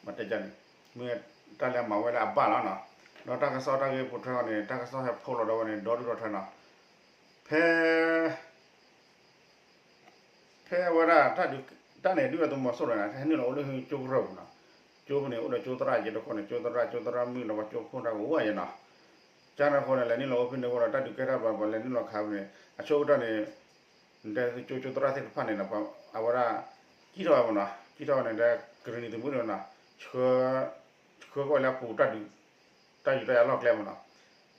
မ့ၢ်တဲန့ၣ် မ့ၢ်တၢ်လၢအမၤဝဲလၢအဘၣ်လီၤနီၤ, ဒီးတၢ်ကစီၣ်တၢ်ဂ့ၢ်ပိာ်ထွဲအီၤန့ၣ် တၢ်ကစီၣ်ဟဲဖိးလီၤဒီးဝဲန့ၣ် ဒီဒူၣ်ဒီထၢနီၤ, ဖဲ ဖဲအဝဲဒၣ် တၢ်န့ၣ် ဒုၣ်ဒါသုးမီၤစိရိၤန့ၣ် ဟဲနုာ်လီၤအိၣ်လၢကၠိကရၢၢ်ပူၤနီၤ, ကၠိပူၤန့ၣ် အိၣ်ဒီးကၠိသရၣ်ယဲတခိၣ်န့ၣ် ကၠိသရၣ် ကၠိသရၣ်မုၣ်ဒီးပှၤကၠိဖိတၢ်ကဝဲယဲနီၤ, ကန့ၣ်အဃိန့ၣ် လဲၤနုာ်လီၤအိၣ်ဖဲန့ၣ်အဃိဒီး တၢ်ဒုးကဲထီၣ်ဘၣ် ပှၤလဲၤနုာ်လီၤခးပူၤန့ၣ် အဆိကတၢၢ်န့ၣ် ကၠိကၠိသရၣ်သ့ၣ်တဖၣ်န့ၣ် အဝဲဒၣ် ကံၣ်ထီၣ်ဝဲမးနီၤ, ကံၣ်ထီၣ်ဝဲန့ၣ်ဒီး ကရ့ၣ်နံၤသုးမုၢ်ဒိၣ်နီၤ, ဆှၢ ဆှၢကွံာ်လၢအပူၤ တၢ်ယူးတၢ်ယၤလီၢ်ကျဲမးနီၤ,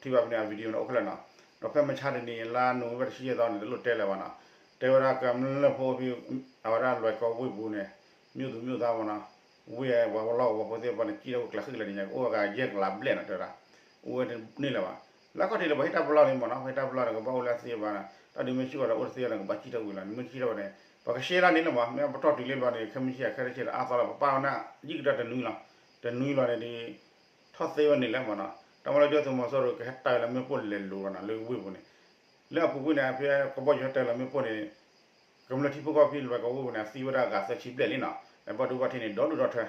ထံၣ်ဘၣ်ဖဲန့ၣ် အ video န့ၣ် အိၣ်ခဲလၢာ်နီၤ, ဒီးဖဲမဆါတနံၤ လါနိၣ်ဝ့ဘၢၣ်တဆံယဲၢ်သီန့ၣ် တလိၣ်တဲလၢၤဘၣ်နီၤ, တဲဝဲဒၣ်ကမျၢၢ်ဖိဖဲ အဝဲဒၣ်လွဲၢ်ကီၢ်ဝ့ၢ်ပူၤန့ၣ် မြို့သူမြို့သားမးနီၤ, ဝ့ၢ်ပှၤလီၢ်ကဝီၤဖိသ့ၣ်တဖၣ်န့ၣ် ကံၣ်ထီၣ်ဝဲကျဲဃံလၢာ်န့ၣ်ညါ အိၣ်ဝဲဂၤယဲၢ်ကလးဘျဲၣ်နီၤ တဲဝဲဒၣ်, အိၣ်ဝဲတန့ၢ်လၢၤဘၣ်, လၢခီၣ်ထံးလၢပှၤဟ့ၣ်တၢ်ပလီၢ်န့ၣ်မးနီၤ, ပှၤဟ့ၣ်တၢ်ပလီၢ်န့ၣ် ကဘၣ်အိၣ်လၢအသ့ဘၣ်နီၤ, တၢ်ဒုးမ့ၢ်ဆံၣ်ဝဲဒီးအိၣ်တသ့ဘၣ်န့ၣ် ကဘၣ်ကံၣ်ထီၣ်ဝံၤလီၤ, နမ့ၢ်ကံၣ်ထီၣ်ဝဲန့ၣ် ပှၤကရှဲလၢန့ၣ်လၢမး မ့ၢ်ပတီၢ်တုၤလံဘျီန့ၣ် ခဲမုၢ်ဆ့ၣ်အခဲတဆ့ဒီးအါသီလီၤ ပပာ်ဝဲန့ၣ် ယံာ်ကတၢၢ်တနွံလီၤ, တနွံလီၤန့ၣ်ဒီး ထီၣ်သ့ဝဲန့ၣ်လၢမးနီၤ, တၢ်မၤလၢဒုၣ်ဒါသုးမီၤစိရိၤကဟဲတၢ်လၢမ့ၣ်ပိၢ်လဲၤလိၤလီၤနီၤ လၢဝ့ၢ်ပူၤန့ၣ်, လၢအပူၤကွံာ်န့ၣ် ဖဲကဘီယူၤဟဲတၢ်လၢမ့ၣ်ပိၢ်န့ၣ် ကမျၢၢ်ထံဖိကီၢ်ဖိလွဲၢ်ကီၢ်ဝ့ၢ်ပူၤန့ၣ် အသံဝဲဒၣ်ဂၤသၢဆံဘျဲၣ်လံနီၤ, ဘၣ်ဒိဘၣ်ထံးန့ၣ် ဒီဒူၣ်ဒီထၢ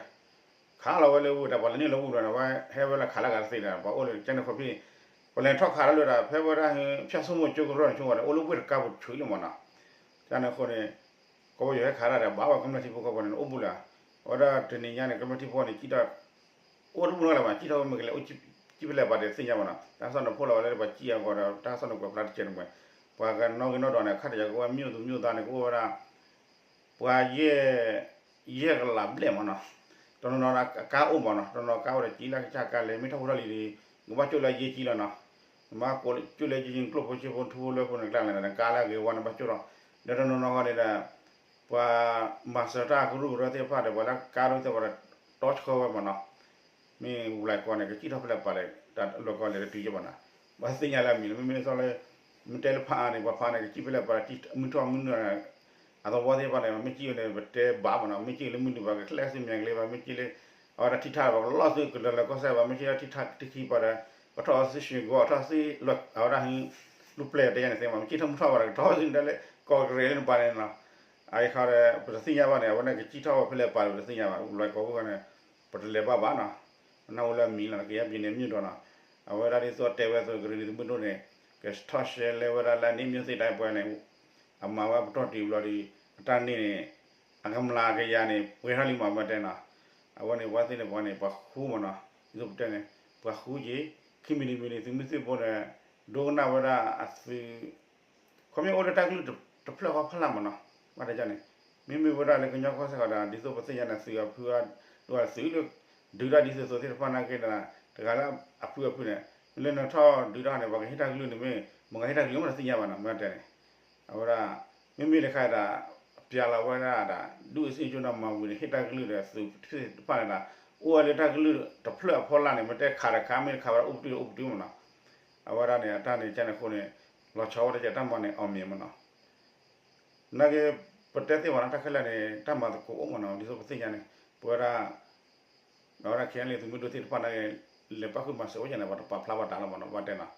ခးလီၤဝဲလၢဝ့ၢ်ဒီး ပှၤလဲၤနုာ်လီၤဝ့ၢ်ဒီး ဝဲဟဲဝဲလၢခးလၢဂၤတသ့ဒီး ပှၤအိၣ်လၢကန့ၣ်ခီဖံၣ်, ပှၤလဲၤထီၣ်ခးလီၤလၢဒီး ဖဲဝဲဒၣ် ဖၠၣ်စိမိၤကၠိကရၢၢ်န့ၣ် ဆိဝဲဒီး အိၣ်လၢဝ့ၢ်တကါပူၤဆူၣ်လံမးနီၤ, ကန့ၣ်အဃိန့ၣ် ကဘီယူၤဟဲခးတၢ်ဒီး ဘၣ်ဝဲကမျၢၢ်ထံဖိကီၢ်ဖိန့ၣ် အိၣ်ဘူးလၢၤ, အဝဲဒၣ်တနံၤညါန့ၣ် ကမျၢၢ်ထံဖိကီၢ်ဖိန့ၣ် ကံၣ်ထီၣ် အိၣ်တဘူးနီတဂၤလၢၤဘၣ်, ကံၣ်ထီၣ်ဝဲမ့ၢ်ကလဲၤအိၣ်ကံၣ်ဖဲလဲၣ်ပှၤတသ့ၣ်ညါဘၣ်နီၤ, တၢ်ကစီၣ်န့ၣ်ဖိလီၤဝဲလၢပှၤကံၣ်အဂီၢ်ဒီး တၢ်ကစီၣ်န့ၣ်ကွဲးဖျါတကဲးန့ၣ်မး, ပှၤကနီၣ်ဂ့ၤနီၣ်ဒွးန့ၣ် ခါတယၤကအိၣ်ဝဲ မြို့သူမြို့သား န့ၣ် ကအိၣ်ဝဲဒၣ် ပှၤယဲၢ် ယဲၢ်ကလးဘျဲၣ်မးနီၤ, တနီၤနီၤအကါအိၣ်မးနီၤ, တနီၤနီၤကါအိၣ်ဒီး ကံလၢကစၢ်ကါလဲၣ် မ့ၢ်ထီၣ်ဖိထီၣ်လံၤဒီး နကဘၣ်ကၠိၣ်လၢယဲၢ်ကံလီၤနီၤ, နဘၣ်ကၠိၣ်လၢယဲၢ်ကံ ကျိၣ်ဖိစ့ဖိ ထူဖိလၢဖိန့ၣ် ကျါလဲၣ် နကါလၢအဂ့ၤဝဲ နဘၣ်ကၠိၣ်လီၤ, ဒီးတနီၤနီၤဂီၢ်န့ၣ်ဒီး ပှၤမၤစၢၤတၢ်ကရူၢ်ကရၢသ့ၣ်တဖၣ်ဒီး ပှၤလၢကါဒိၣ်သ့ၣ်တဖၣ်ဒီး တီဆှၢဝဲမးနီၤ, မ့ၢ်ဝဲၤလီၤကီၢ်န့ၣ် ကစံၣ်ထီၣ်ဖဲလဲၣ်ပၤလဲၣ် တၢ်လွဲၢ်ကီၢ်လဲၣ်တတုၤယဲၢ်ဘၣ်နီၤ, ဘၣ်သ့ၣ်ညါလၢအမံၤလီၤ, မ့မ့ၢ်လၢ မ့ၢ်တဲလၢဖးအါန့ၣ် ပှၤဖးန့ၣ် ကစံၣ်ဖဲလဲၣ်ပၤ မုၢ်ထီၣ်မုၢ်နုာ် အသဝီသ့ၣ်တဖၣ်န့ၣ် မ့ၢ်စံၣ်ဝဲန့ၣ် ပတဲဘၣ်မးနီၤ, မ့ၢ်စံၣ်လၢမုၢ်နုာ်ဘၣ် ကကျဲးစ့မံၤကလ့ဘၣ် မ့ၢ်စံၣ်လၢ အဝဲဒၣ်ထံထၣ်ဘၣ် ကလီၢ်သုကလၢၤလၢကီၢ်စဲၣ်ဘၣ် မ့ၢ်စံၣ်လၢထံထၣ်တခံပၤဒီး ကထီၣ်အီၤဆံးရှ့ၣ်ဂီၤ ထီၣ်ဆံးလၢအဝဲဒၣ် လူၢ်ပျဲၢ်တဲယါန့ၣ်သ့မး မ့ၢ်စံၣ်ထီၣ်မုၢ်ထီၣ်ဘၣ်ဒီး ကထီၣ်ဆံးဒၣ်လၢ ကီၢ်ကရ့ၣ်လၢနပၤန့ၣ်နီၤ, အအံၤခီဒီး ပတသ့ၣ်ညါဘၣ်န့ၣ် အဝဲန့ၣ်ကစံၣ်ထီၣ်ဝဲဖဲလဲၣ်ပၤ ပတသ့ၣ်ညါဘၣ် လွဲၢ်ကီၢ်ဝဲန့ၣ် ပတလဲၤဘၣ်ဘၣ်နီၤ, ပနၢ်ဟူလၢအမံၤလီၤ ကယဲၢ်ဘျီန့ၣ် မ့ၢ်ဒီးနီၤ, အဝဲဒၣ်ဒ်သိးတဲဝဲအသိး ကရ့ၣ်နံၤသုးမုၢ်ဒိၣ်န့ၣ် ကထီၣ်ရှဲလဲဝဲဒၣ်လၢအန့ၣ် မ့ၢ်သ့ၣ်တၢ်ပှဲၤန့ၣ် အမၤဝဲပတီၢ်တုၤဘျီဒီး အတၢ်န့ၣ်န့ၣ် အကမျၢၢ်ကယၤန့ၣ် ပှဲၤထီၣ်လံမး မ့ၢ်တဲနီၤ, အဝဲန့ၣ် ပှၤသ့ၣ်န့ၣ် ပှၤန့ၣ် ပှၤဃူမးနီၤ, ဒ်သိးပတဲန့ၣ် ပှၤဃူက့ၤ ခံမံၤတမံၤန့ၣ် သုးမုၢ်သံၣ်ဘိန့ၣ် ဒိကနၣ်ဝဲဒၣ်အသုး ခီမ့ၢ်အိၣ်လၢတၢ်ကလုၢ်တဖျၢၣ်ဃီဖီလာ်မးနီၤ, ဘၣ်တကန့ၣ် မ့မ့ၢ်ဝဲဒၣ်လၢကညီကီၢ်စဲၣ်ဃီဒီး ဒ်သိးပသ့ၣ်ညါန့ၣ် သုးအဖုအဒိၣ်သုးလၢ ဒုးတၢ်ဒ်သိးသိးသ့ၣ်တဖၣ်နာ်က့ဒီး တဂၤလၢအဖုအဖုန့ၣ် လၢနထီၣ်ဒုးတၢ်န့ၣ် ပှၤကဟ့ၣ်တၢ်ကလုၢ်န့ၣ်မ့ၢ် မ့ၢ်ကဟ့ၣ်တၢ်ကလုၢ်မ့ၢ်တသ့ၣ်ညါဘၣ်နီၤ မ့ၢ်တဲန့ၣ် အဝဲဒၣ် မ့မ့ၢ်တခါဒီး ပျဲလီၤဝဲဒၣ်ဒီး ဒုးအစ့ကၠိဒီးမၤဝံၤန့ၣ် ဟ့ၣ်တၢ်ကလုၢ်ဒီးသုးသ့ၣ်တဖၣ်န့ၣ်ဒီး အိၣ်ဝဲလၢတၢ်ကလုၢ်တဖျၢၣ်အဖီလာ်န့ၣ် မ့ၢ်တဲခးဒီးခး မ့ၢ်တခးဝဲဒၣ်အိၣ်ပတုာ်အိၣ်ပတုာ်မးနီၤ, အဝဲဒၣ်န့ၣ် အတၢ်န့ၣ်ကန့ၣ်အဃိန့ၣ် လီၤဆီဝဲတကဲတၢ်မၤန့ၣ် အောင်မြင်မးနီၤ နာ်က့ ပတဲသ့ၣ်မးနီၤ တၢ်ခဲလၢာ်န့ၣ် တၢ်မၤသကိးအိၣ်မးနီၤ ဒ်သိးပသ့ၣ်ညါန့ၣ် ပဝဲဒၣ် အဝဲဒၣ် ခဲလၢာ် သုးမုၢ်ဒိၣ်သ့ၣ်တဖၣ်နာ်က့ လဲၤပၣ်ဃုာ်မၤစၢၤအိၣ်ယါန့ၣ် ပှၤတပာ်ဖျါဘၣ်တၢ်လီၤမးနီၤ ဘၣ်တဲနီၤ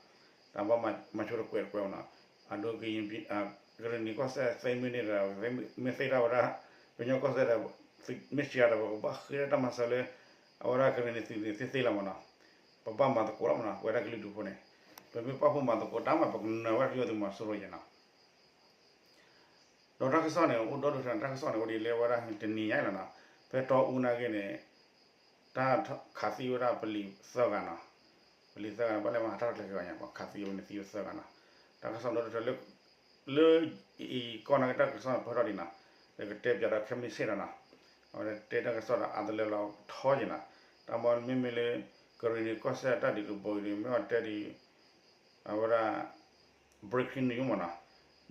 တၢ်ဘၣ်မၤဆိတကွဲးတကွဲးမးနီၤ အဒိ ကရ့ၣ်နံၤကီၢ်စဲၣ်သ့မ့ၢ်န့ၣ်ဒီး မ့ၢ်သ့တၢ်ဝဲဒၣ် ကညီကီၢ်စဲၣ်ဒီး မ့ၢ်စံးတၢ်ဒီး ပကဘၣ်ဃ့တၢ်မၤစၢၤလၢ အဝဲဒၣ်ကရ့ၣ်နံၤသုးန့ၣ်သ့သ့လီၤမးနီၤ ပဘၣ်မၤသကိးလီၤမးနီၤ ပဝဲဒၣ်ကလုာ်ဒူၣ်ဖိန့ၣ် ပမ့ၢ်ပာ်ဖှိၣ်မၤသကိးတၢ်မး ပကနၢၤဝဲဒၣ်ကလုာ်သုးမီၤစိရိၤယဲနီၤ ဒီးတၢ်ကစီၣ်န့ၣ် အိၣ်ဒီဒူၣ်ထီၣ်န့ၣ် တၢ်ကစီၣ်န့ၣ်အိၣ်ဒ်လဲၣ်ဝဲဒၣ်တနံၤညါလီၤနီၤ ဖဲတီအူနာ်က့န့ၣ် တၢ်ခးသံဝဲဒၣ်ပလံၤသၢဂၤနီၤ ပလံၤသၢဂၤန့ၣ် ဘၣ်လဲၣ်မဟါတၢ်တကျဲၤက့ၤဘၣ်ညါ ခးသံဝဲန့ၣ်သံဝဲသၢဂၤနီၤ တၢ်ကစီၣ်ဒီဒူၣ်ထီၣ်လၢ လၢအံၤကီၢ်နာ်က့တၢ်ကစီၣ်န့ၣ်ပၢၢ်ထီၣ်ဒံးနီၤ ဒီးကတဲပၠးဒီးခဲမုၢ်ဆ့ၣ်နီၤနီၤ အဝဲတဲတၢ်ကစီၣ်ဒီးအါတလၢလီၤထီယဲနီၤ တၢ်မ့ၢ်မ့မ့ၢ်လၢ ကရ့ၣ်နံၤကီၢ်စဲၣ်တၢ်ဒုးကဘီယူၤန့ၣ် မ့ၢ်အီၤတဲဒ် အဝဲဒၣ် breaking news မးနီၤ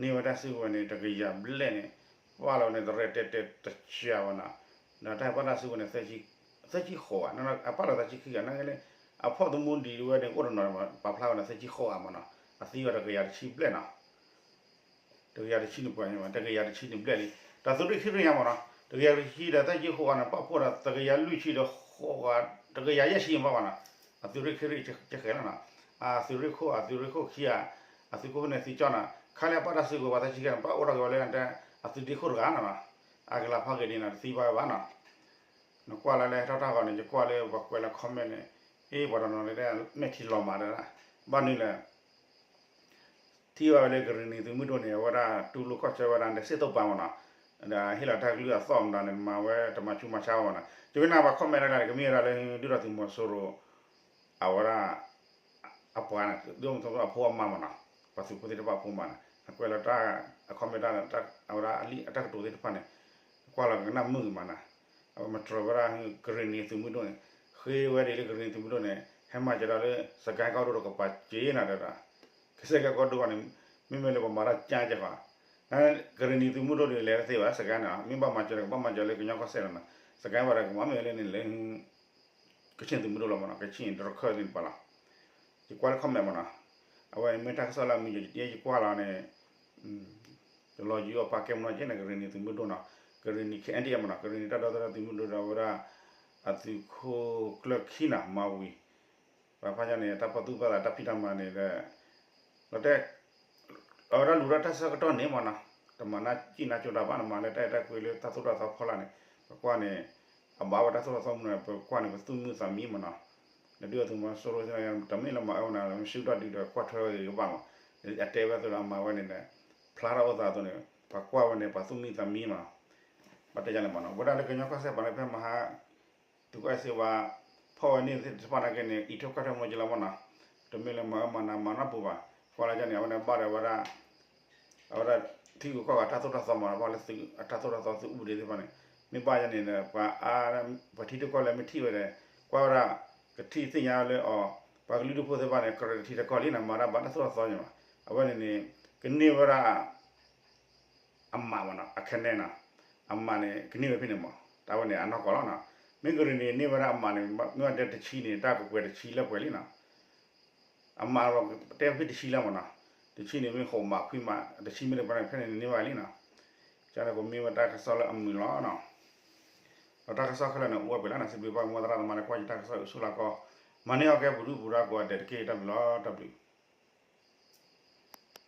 န့ၢ်ဝဲတၢ်စုကဝဲၤန့ၣ် တကယၤဘျဲၣ်န့ၣ် ပာ်လီၤဝဲန့ၣ် တရဲၣ်တဲာ်တဲာ်တစှၤဘၣ်နီၤ ဒီးတၢ်ပာ်တၢ်စုကဝဲၤန့ၣ် သၢဆံဃိးဂၤ အပာ်လီၤသၢဆံခံဂၤ နာ်က့လၢ အဖီၣ်သမူဒံးဝဲန့ၣ် အိၣ်တနီၤ ပာ်ဖျါဝဲန့ၣ် သၢဆံဃိးဂၤမးနီၤ အသံဝဲတကယၤတဆံဘျဲၣ်နီၤ တကယၤတဆံန့ၣ်ပှဲၤန့ၣ် တကယၤတဆံန့ၣ်ဘျဲၣ်လံ တၢ်သုးရ့ၣ်ခံရ့ၣ်ညါမးနီၤ တကယၤတဆံဒီးသၢဆံဃိးဂၤန့ၣ် ပာ်ဖှိၣ်ဒီး တကယၤလွံၢ်ဆံဒီးဃိးဂၤ တကယၤယဲၢ်ဆံမးဘၣ်နီၤ အသုးရ့ၣ်ခံရ့ၣ်ကဃဲၤလီၤနီၤ အသုးရ့ၣ်ခိၣ် အသုးရ့ၣ်ခိၣ်ခံဂၤ အသုးခိၣ်ဖဲန့ၣ်သံကၠီနီၤ ခါလၢအပာ်တၢ်စုကဝဲၤပှၤသၢဆံခံဂၤန့ၣ် ပာ်အိၣ်ထီၣ်က့ၤဝဲလၢ အသုးဒ့ခိၣ်တဂၤနီၤ အကလၤဖးဂ့ၤဒ်န့ၣ် တသံဘၣ်ဝဲဘၣ်နီၤ နကွၢ်လၢလၢဟဲထီၣ်တၢ်ဂီၤန့ၣ် ယကွၢ်လၢပှၤကွဲးလၢ comment န့ၣ် အ့ ပှၤတနီၤန့ၣ် မဲာ်ထံလီၤမးတဒၣ် ဘၣ်နုၤလဲၣ် ထံၣ်ဘၣ်ဝဲလၢကရ့ၣ်နံၤသုးမုၢ်ဒိၣ်န့ၣ် အဝဲဒၣ်တူၢ်လိာ်ခီၣ်ဆၢဝဲဒၣ်ဒီးစ့ၢ်သိးပာ်မးနီၤ ဒီးဟ့ၣ်လီၤတၢ်ကလုၢ်အသီၣ်မတၤန့ၣ် မၤဝဲတမၤဆူးမၤဆါဘၣ်မးနီၤ ယကနၣ်ပှၤ comment ဒၣ်လၢကမ့ၢ်ဝဲဒၣ်လၢ ဒုၣ်ဒါသုးမီၤစိရိၤ အဝဲဒၣ် အပှၤန့ၣ် ဒုၣ်ဒါသုးမီၤစိရိၤအဖိအမါမးနီၤ ပှၤသုးဖိသ့ၣ်တဖၣ်အဖိအမါန့ၣ် အကွဲးလီၤတၢ် အ comment တၢ်န့ၣ် အဝဲဒၣ်အလံၣ်အတၢ်ကတိၤသ့ၣ်တဖၣ်န့ၣ် ကွၢ်လီၤကနၣ်မုာ်မးနီၤ အဝဲမတြီၤဝဲဒၣ် ကရ့ၣ်နံၤသုးမုၢ်ဒိၣ်န့ၣ် ဃ့ဝဲဒ်လၢကရ့ၣ်နံၤသုးမုၢ်ဒိၣ်န့ၣ် ဟဲမၤစၢၤဒီးလၢ စကဲကီၢ်ဒိၣ်တကပၤစ့နီၤဒီး ကစဲကီၢ်ဒိၣ်ဘၣ်န့ၣ် မ့မ့ၢ်လၢပှၤမၤတၢ်ကၢ်ကဲဃီ ကရ့ၣ်နံၤသုးမုၢ်ဒိၣ်ဒ်လဲၣ်တသ့ဘၣ် စကဲန့ၣ် မ့ၢ်ဘၣ်မၤစၢၤဒီးကဘၣ်မၤစၢၤလၢကညီကီၢ်စဲၣ်လီၤနီၤ စကဲဘၣ်ဒီးကမၤမ့ၢ်လၢန့ၣ်လၢ ကဆ့ၣ်သုးမုၢ်ဒိၣ်လီၤမးနီၤ ကဆ့ၣ်တရခၢၣ်သ့ၣ်တဖၣ်လီၤ ယကွၢ်လၢ comment မးနီၤ အဝဲမ့ၢ်တၢ်ကစီၣ်လၢအမုာ်ယယကွၢ်လီၤန့ၣ် တလီၤယံၤအီၤပာ်ကဲမနီၤကဲန့ၣ် ကရ့ၣ်နံၤသုးမုၢ်ဒိၣ်နီၤ ကရ့ၣ်နံၤ ခဲအံၤဒ်အံၤမးနီၤ ကရ့ၣ်နံၤတၢ်ဒီသဒၢသုးမုၢ်ဒိၣ်ဒီးအဝဲဒၣ် အသုးခိၣ်ကျၢၢ်ခံနီၤ မၤဝံၤ ပှၤဖးညါန့ၣ် တၢ်ပာ်သူၣ်ပာ်သးတၢ်ဖံးတၢ်မၤန့ၣ်ဒီး လီၤတဲာ် အဝဲဒၣ်လူၤဒီးတၢ်ဆၢကတီၢ်န့ၣ်မးနီၤ တမၤနၢ်စံၣ်နၢ်ကၠိတၢ်ဘၣ် နမၤလၢတၢ်အဲၣ်တၢ်ကွံလၢတၢ်သိၣ်တၢ်သီဖီလာ်န့ၣ် ပကွၢ်န့ၣ် အဘၣ်ဝဲတၢ်သိၣ်တၢ်သီမနုၤ ပကွၢ်န့ၣ် ပသူၣ်မုာ်သးမံမးနီၤ ဒီးဒုၣ်ဒါသုးမီၤစိရိၤသ့ၣ်တဖၣ် တမ့ၢ်လၢမၤအၢမနုၤ မ့ၢ်ဆူၣ်တၢ်ဒုးဒီးကွၢ်ထွဲဝဲဂ့ၤကဘၣ်မး အတဲဝဲအသိးဒီးအမၤဝဲန့ၣ်ဒီး ဖျါထီၣ်အိၣ်သးအသိးန့ၣ် ပှၤကွၢ်ဝဲန့ၣ် ပှၤသူၣ်မုာ်သးမံမးနီၤ ဘၣ်တဲယၤန့ၣ်မးနီၤ ဝဲဒၣ်လၢကညီကီၢ်စဲၣ်ပှၤလၢဖဲမဟါ သုးကီၣ်အဲၣ်စ့ဝါ ဖီၣ်ဝဲန့ၣ်သ့ၣ်တဖၣ်နာ်က့န့ၣ် အံးထွဲကွၢ်ထွဲမီၤကလီၤမးနီၤ တမ့ၢ်လၢမၤအၢမၤနးမၤနီတပူၤဘၣ် ကွၢ်လၢကန့ၣ် အဝဲန့ၣ်ဘၣ်ဒီးဝဲဒၣ် အဝဲဒၣ် ထံဂုၤကီၢ်ဂၤတၢ်သိၣ်တၢ်သီမး ဘၣ်လၢသုးအတၢ်သိၣ်တၢ်သီ သုးအူပူၤဒ့သ့ၣ်တဖၣ်န့ၣ် မ့ၢ်ဘၣ်ယၤန့ၣ်ဒီး ပှၤအါ ပှၤထံတကီၢ်လၢမ့ၢ်ထံၣ်ဝဲဒီး ကွၢ်ဝဲဒၣ် ကထံၣ်သ့ၣ်ညါလၢအီၤ ပှၤကလုာ်ဒူၣ်ဖိသ့ၣ်တဖၣ်န့ၣ် ကရၢတထံတကီၢ်လံနီၤ မၤတၢ်ဘၣ်တၢ်သိၣ်တၢ်သီန့ၣ်မး အဝဲန့ၣ်န့ၣ် ကန့ၢ်ဝဲဒၣ် အမးမးနီၤ အခဲနဲနီၤ အမးန့ၣ် ကန့ၢ်ဝဲဖဲန့ၣ်မး တၢ်ဝဲန့ၣ် အနီၢ်ကီၢ်လီၤနီၤ မ့ၢ်ကရၢန့ၣ် န့ၢ်ဝဲဒၣ်အမးန့ၣ် မ့ၢ်ဝဲတဲတဆံန့ၣ် တၢ်ကပှဲၤတဆံလၢပှဲၤလံနီၤ အမး တဲဖဲတဆံလၢမးနီၤ တဆံန့ၣ် မ့ၢ်ဃိးမးခွံမး တဆံမ့ၢ်တပှဲၤန့ၣ် ဖဲန့ၣ်န့ၢ်ဘၣ်လံနီၤ ကန့ၣ်ကမ့ၢ်ဝဲတၢ်ကစီၣ်လၢအမုာ်လီၤနီၤ ဒီးတၢ်ကစီၣ်ခဲလၢာ်န့ၣ် အိၣ်ဝဲပှဲၤလီၤနီၤ စံးဘျုးဘၣ်မိၢ်သရၣ်သမါလၢကွၢ်ယတၢ်ကစီၣ်အုးဆူၣ်လီၤကီ မၤန့ၢ်အီၣ်ကဲပူၤဒူပူၤဒီးကိးဂၤဒဲးတက့ၢ် တၢ်ဘျုးလီၤ တၢ်ဘျုး